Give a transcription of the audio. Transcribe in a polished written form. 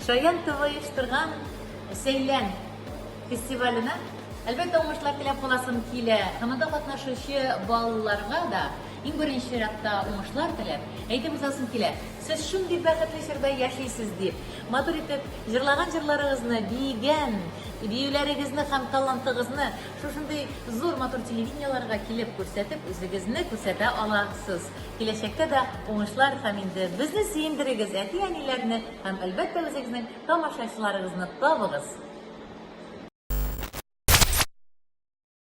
Шаян ТВ оештырган Сәйлән фестиваленә әлбәттә уңышлар теләп каласым килә. Һәм анда катнашучы балаларга да иң беренче чиратта уңышлар теләп, әйтеп узасым килә. Сез шундый бәхетле чорда яшисез дип, матур итеп җырлаган җырларыгызны, биегән биюләрегезне һәм талантыгызны шушындый зур матур телевидениеларга килеп күрсәтеп, үзегезне күрсәтә аласыз. Киләчәктә дә уңышлар һәм инде безне сөендерегез, әти-әниләрне һәм, әлбәттә, үзегезнең тамашачыларыгызны табыгыз.